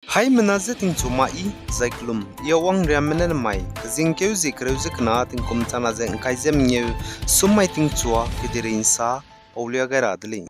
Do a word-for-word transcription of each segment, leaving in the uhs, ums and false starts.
Haimena je tingchu ma i, zai kelum, i a wang riammena nemai, kezingkeu zie kereu ze kena tingkum changna ze ngkai ze mengeu, sum mai tingchua, kedeireingsa, paulia gai ra de lei.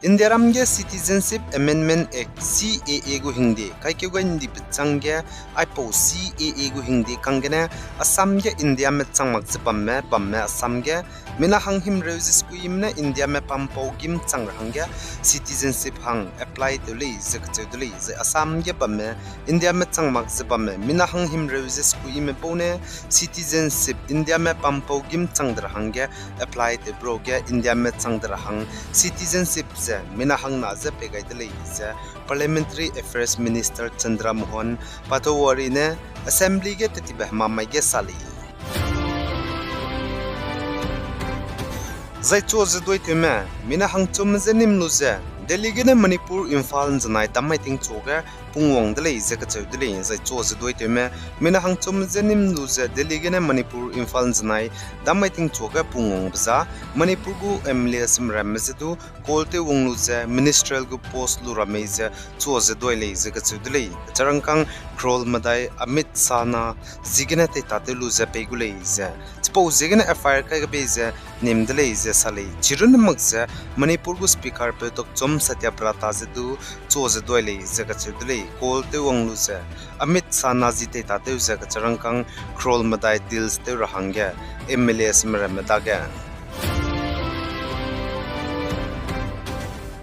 Indiaram ge Citizenship Amendment Act, C A A gu hingde kaikeu gai ndi pechang ge, aipau C A A gu hingde kanggene, Assam ge Indiame chang mak ze bamme, bamme Assam ge, mina hang himreu ze sekuime ne Indiame pampau gîm chang ra hangge, citizenship hang apply tew lei ze kacheu de lei, zai Assam ge bamme, Indiame chang mak ze bamme, mina hang himreu ze sekuime bau ne, citizenship Indiame pampau gîm chang de ra hangge, apply tew bro ge Indiame chang de ra hang citizenship ze mina hangna ze pei gai de lei ze Parliamentary Affairs Minister Chandra Mohan Patowary ne Assembly ge tetibe hemamai ge sa lei. Zai chu ze duitewme, mina hangchum ze nim lu ze, Delhi gene Manipur Imphal nzenai dam mai tingchu ge pungwang de lei ze kacheu de lei, zai chu ze duitewme, mina hangchum ze nim lu ze, Delhi gene Manipur Imphal nzenai dam mai tingchu ge pungwangbe za, Manipur gu M L A simramme ze du, call tew wang lu ze, ministerial gu post lu ra mei ze, chu ze dui lei ze kacheu de lei, kacharangkang Crore medai Amit Shah na, ziegene teitatew lu ze pei gu lei ze, chipau ziegene F I R kai gabei ze, nim de lei ze sa lei, chirunne mak ze, Manipur gu speaker peu Tokchom Satyabrata ze du, chu ze dui lei ze kacheu de lei, call tew wang lu ze, Amit Shah na zi teitatew ze kacharangkang Crore medai deals tew ra hangge, M L A simramme dage.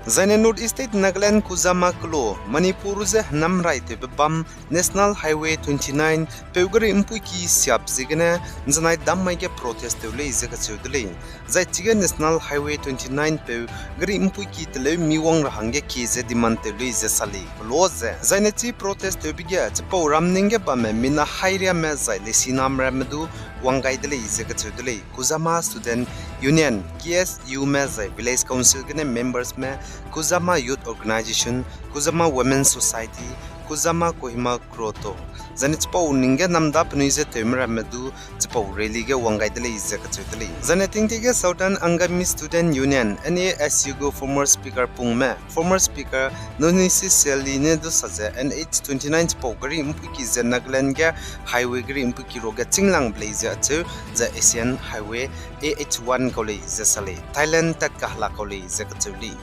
Zaine North East State Nagaland Kuzama kelo, Manipur ze henam rai tewbe bam National Highway twenty nine peu gari mpuiki siap ziegene, nzenai dam mai ge protest tew lei ze kacheu de lei. Zai chige National Highway twenty nine peu gari mpuiki teleu mi wang ra hangge kie ze demand tew lei ze sa lei, kelo ze. Zaine chi protest tewbe ge, chipau ramning ge bamme mina hairiame zai lesinamramme du wang gai de lei ze kacheu de lei. Kuzama Student Union, K S U me zai Village Council gene members me, Kuzama Youth Organization, Kuzama Women Society, Kuzama Kohima Grotto. Zaine chipau ning ge namda penui ze tewme ramme du chipau rally ge wang gai de lei ze kacheu de lei. Zaine tingtie ge Southern Angami Student Union, N A S U gu former speaker pungme, former speaker Nonisi Saini ne du sa ze N H twenty nine chipau gari mpuiki ze Nagaland ge highway gari mpuiki ruage chînglangbe lei ze acheu, ze Asian Highway A H one kau lei ze sa lei, Thailand tat kahela kau lei ze kacheu lei.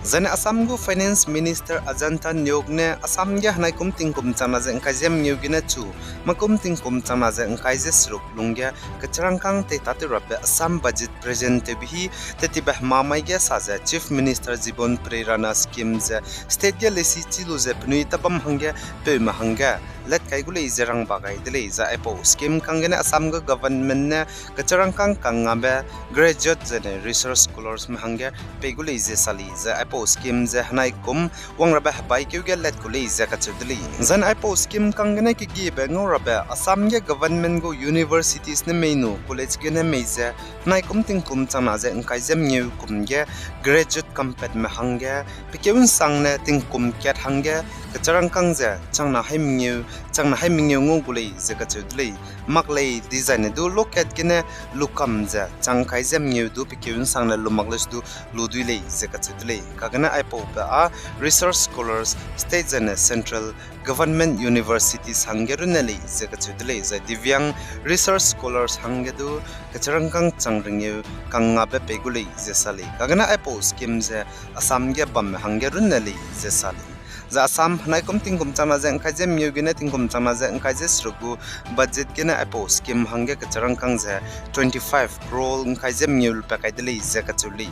Zaine Assam gu Finance Minister Ajanta Neog ne Assam ge henaikum tingkum changna ze ngkai ze mengeu gene chu, maikum tingkum changna ze ngkai ze seruk lungge kecharangkâng teitatew rabe Assam budget present tewbe hi tetibe hemamai ge sa ze Chief Minister Jibon Prerana scheme ze state ge leisi chi lu ze penui tabam hangge peume hangge let kai gu lei ze rangba gai de lei. Zai aipau scheme kang gene Assam gu government ne kecharangkâng kangngabe graduate zaine research scholars me hangge pei gu lei ze sa lei. Zai aipau scheme ze henaikum wang rabe hebaikeu ge let gu lei ze kacheu de lei. Zaine aipau scheme kang gene kegiebe ngau rabe Assam ge government gu universities ne mei nu college gene mei ze henaikum tingkum changna ze ngkai ze mengeu kum ge graduate kampatme hangge pekeu nsangne tingkum kat hangge kecharangkâng ze changna hai mengeu, changna hai mengeu ngau gu lei ze kacheu de lei. Mak lei dezaine du lokat gene lukam ze chang kai ze mengeu du pekeu nsangne lu mak lei du lu dui lei ze kacheu de lei. Kagene aipaube â research scholars state zaine central government universities hangge runne lei ze kacheu de lei. Zai Divyang research scholars hangge du kecharangkâng chang rengeu kangngabe pei gu lei ze sa lei. Kagene aipau scheme ze Assam ge bamme hangge runne lei ze sa lei. Zai Assam henaikum tingkum changna ze ngkai ze mengeu gene tingkum changna ze ngkai ze seruk gu budget gene aipau scheme hangge kecharangkâng ze twenty five crore ngkai ze mengeu lupat kai de lei ze kacheu lei.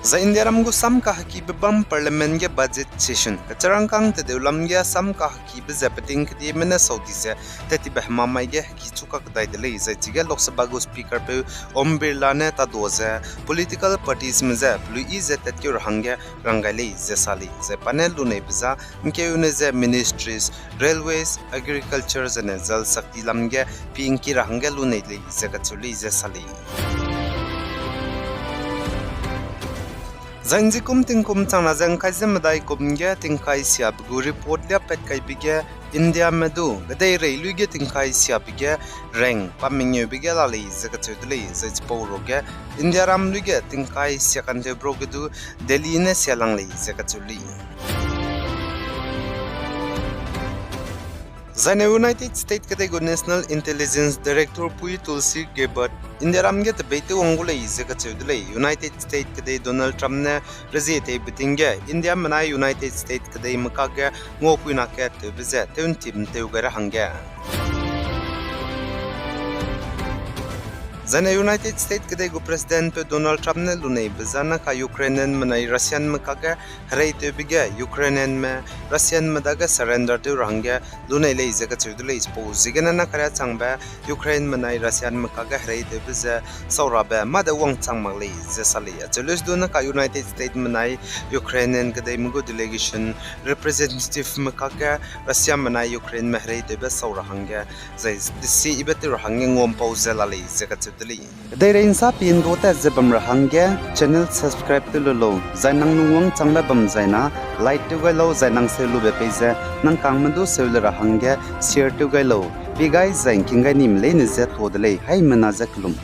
Zai Indiaram gu sam kahekibe bam Parliament ge budget session kecharangkâng tedeu lam ge sam kahekibe ze peting kedieme ne sau di ze tetibe hemamai ge heki chu kakdai de lei. Zai chige Lok Sabha gu speakerpeu Om Birla ne tadu ze political partiesme je peluiyi ze tatkeu ra hangge rang gai lei ze sa lei. Zai pa ne luneibe za ngkeune ze ministries, railways, agriculture zaine Jal Shakti lam ge pi ngki ra hangge lunei lei ze kacheu lei ze sa lei. Zai nzikum tingkum changna ze ngkai ze medai kum ge tingkai siabe gu report liapat kaibe ge Indiame du kedeirei lui ge tingkai siabe ge rank pa mengeube ge la lei ze kacheu de lei. Zai chipau ruage Indiaram lui ge tingkai sia kanteube ruage du Delhi ne sia lang lei ze kacheu lei. Zaine United States kedei gu National Intelligence Director pui Tulsi Gabbard Indiaram ge tebeitew wang gu lei ze kacheu de lei. United States kedei Donald Trump ne rezie teibe ting ge Indiame nai United States kedeime kakge nguapuina kat tewbe ze tewntim tew gai ra hangge Zaine United States kedei gu Presidentpeu Donald Trump ne luneibe za naka Ukrainianme nai Russianme kakge hereitewbe ge Ukrainianme Russianme dage surrender tew ra hangge lunei lei ze kacheu de lei. Chipau ziegene naka riâ changbe Ukraineme nai Russianme kakge hereitewbe ze saurabe mâ de wangchang mak lei ze sa lei. Acheu leuse du naka United Statesme nai Ukrainian kedeime gu delegation representativeme kakge Russiame nai Ukraineme hereitewbe sau ra hangge zai desi ibe tew ra hangge nguampau ze la lei ze kacheu de lei. Kedeirei nsa pindu tat ze bam ra hangge channel subscribe tew lu lau, zai nang lungwang changbe bam zaina like tew gai lau, zai nang seu lube pei ze nang kangme du seu le ra hangge share tew gai lau. Pi gai zai ngking gai nime leine ze ta de lei, haimena ze kelum.